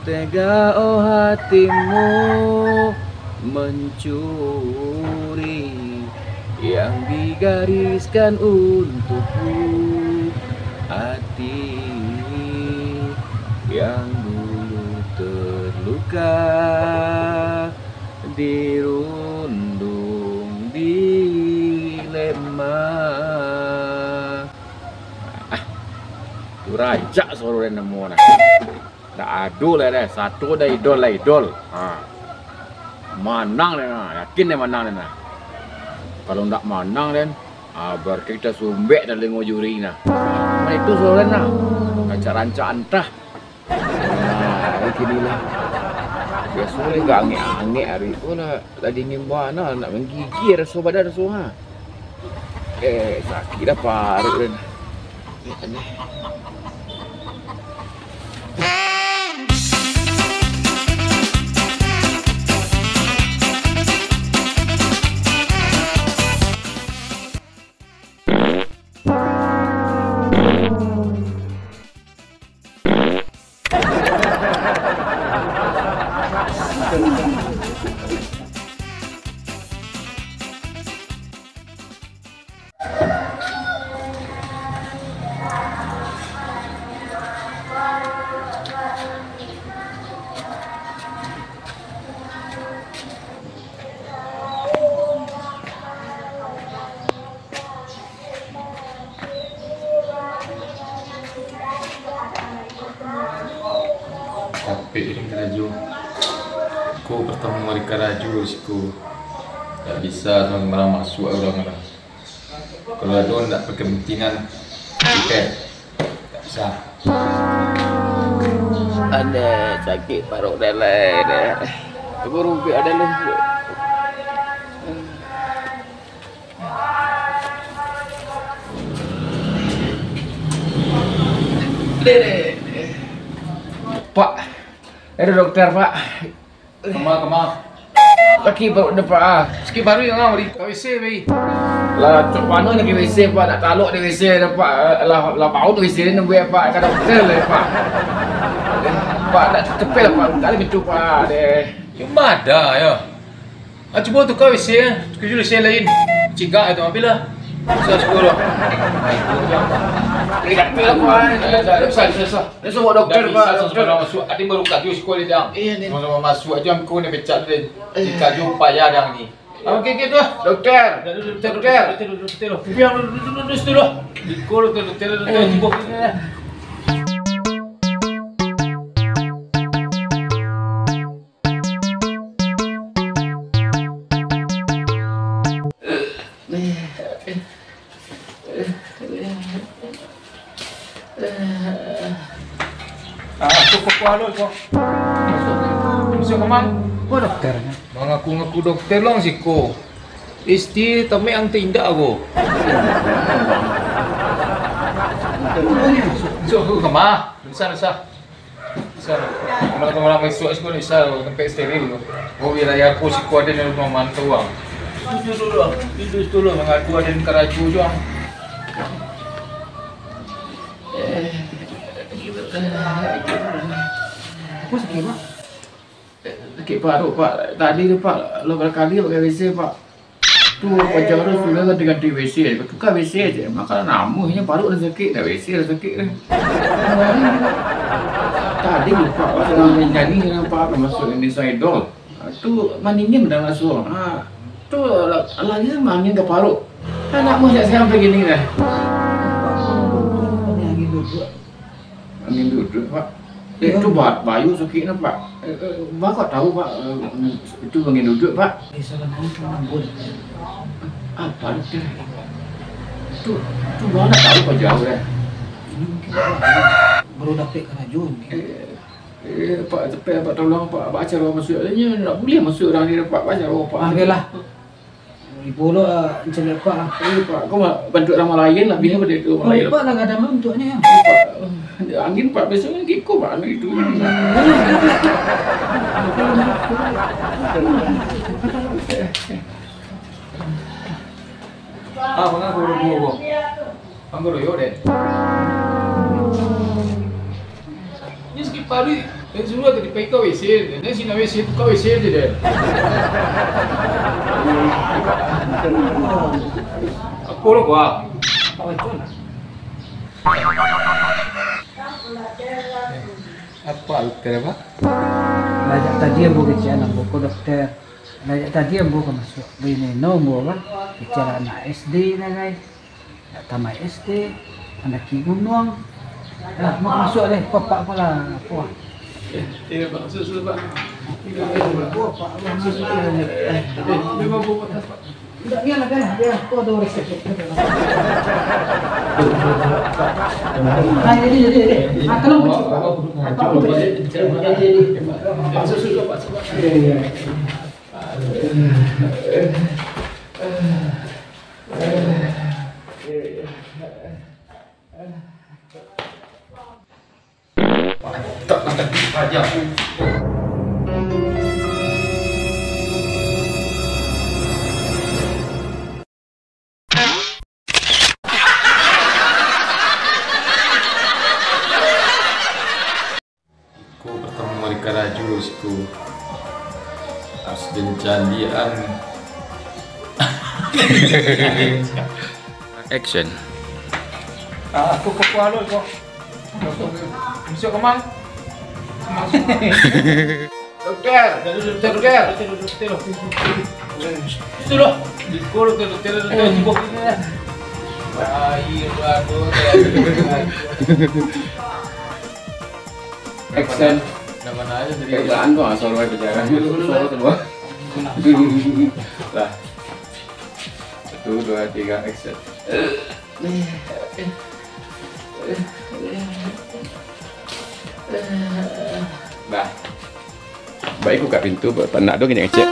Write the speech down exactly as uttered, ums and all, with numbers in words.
Tega oh hatimu mencuri yang digariskan untukku, hati yang dulu terluka dirundung dilema. Ah, tu racak suaro den namo nah. Ndak ado lai deh, satu dah idol lah idol. Ha. Manang den nah, yakin den manang den nah. Kalau ndak manang den, ha, berarti kita sumbek talingo juri nah. Nah, itu suaro den nah. Rancak-rancak antah. Nah, hari kini lah. Biaso lah agak angek-angek hari tu lah. Lah dingin bana, nak manggigih raso badan raso ha. Eh, sakik dah paruik den. Capek den karajo. Ko partamo ari karajo siko. Ndak bisa sambarang masuak urang lah. Kalau ado ndak berkepentingan, oke. Ndak bisa. Ada sakik paruik den lai deh. Aku rumpi ada lumpuh. Pak, ada dokter, Pak. Kama, kama. Sakik paruik den, Pak, ah. Sakik paruik, ngah, bari ka W C, bai. Lah, cok mano nak ka W C, Pak? Nak talok di W C dah, Pak. Lah, lah bau di W C ni, nunggu ya, Pak. Ka dokter lah, Pak. Pak, nak cepet lah, Pak. Tak ada pintu, Pak, deh. Cuma ada, ya. Ah, cubo tuka W C, tuka W C lain. Cigak itu, ambil lah. Susah, suko lah. Ini dah, dah, dah, dah, dah, dah, dah, dah. Dia suruh dokter, Pak, dokter. Masuak, ati baru kaju siko dia, dang. Iya, ni. Sama-sama masuak aja, aku ni pecat dia. Eh. Di kaju payah, dang, ni. Oke, oke, tu. Dokter. Dah, dah, dah, dokter, dokter, dokter, dokter, dokter. Biar dulu, dulu, dulu, dulu, dulu. Di kol, dokter, dokter, dokter, cuba. Ah, tu kok halo ko. Masuk kamar. Ko dokter nyo. Mangaku-ngaku dokter lang siko. Isti tamek ang tindak ko. Masuk, masuk kamar. Bisa, bisa. Bisa. Kalau orang masuk siko bisa, tampek steril. Oh, wilayah ko siko ado nan mamantau, ah. Jujur dulu, ah. Jujur dulu, mangaku ado nan karajo jo, ah. Apo sakik, Pak? Sakik paruik, Pak. Tadi tu, Pak, lah bara kali pakai W C, Pak. Tu paja tu sudah ganti-ganti W C, tuka W C aja. Mako namuahnyo paruik lah sakik, dah W C lah sakik dah. Tadi tu, Pak, pas nyanyi dengan Pak, masuk Indonesia Idol. Ah, tu maningin dah masuk. Ah, tu lah, lah dia mangin ka paruik. Anak muda sampai gini dah. Angin duduak, Pak. Eh, itu ba-, bayu sakiknyo, Pak. Eh, eh, Bapak tahu, Pak, eh, itu angin duduak, Pak? Eh, salah naik pun ambun. Apa itu? Itu, itu mana tahu kok jauh dah. Ini mungkin Bapak baru dapek karajo mungkin. Eh, Eh, Pak, cepet, Pak, tolong, Pak. Pak, caro masuk. Inyo ndak buliah masuk urang ni, Pak. Pak, caro, Pak. Ah, oke lah. Ibo lo, ah, encen, Pak. Eh, Pak, kau ma-, bantuak urang lain lah, biar pada itu urang lain. Pak lah, kada bantuaknyo, ya. Pak, eh, angin, Pak, biasonyo kiko, Pak, anu itu. Ah, mangaku dulu, Bu. Mangaku dulu, yo, deh. Ni sakik paruik. Suruah tadi pai ka W C, nan sinan W C tu ka W C se deh. Apo lo, Pak? Apo, Dokter, Pak? Lah jak tadi ambo kecek anak ambo ko, Dokter. Lah jak tadi ambo ka masuak bini no ambo, Pak. Kecek anak S D lah, gai. Nak tamaik S D, mandaki gunuang. Lah, mau masuak deh, papak ko lah, apo. Iyo, Pak. Masuak, masuak, Pak. Masuak, masuak. Indak, ni lah, kan? Yo, ko ado resep. Nah, jadi, jadi, jadi. Ah, tolong, Pak. Masuak, masuak, Pak. Iyo, iyo. Iko partamo kali karajo siko. Asden caliak an. Action. Ah, aku ke Kuala ko. Masuk ke mang? Dokter, dokter, dokter. Itu loh. Di sekolah dokter, dokter, dokter, di bawah ini lah. Air, aduh, aduh. Action. Nama-nama aja dari kerjaan tuh, asal wae bicara. Suara kedua. Lah. Satu, dua, tiga, action. Bah. Baik buka pintu, ba-, nak dong ini ngecek.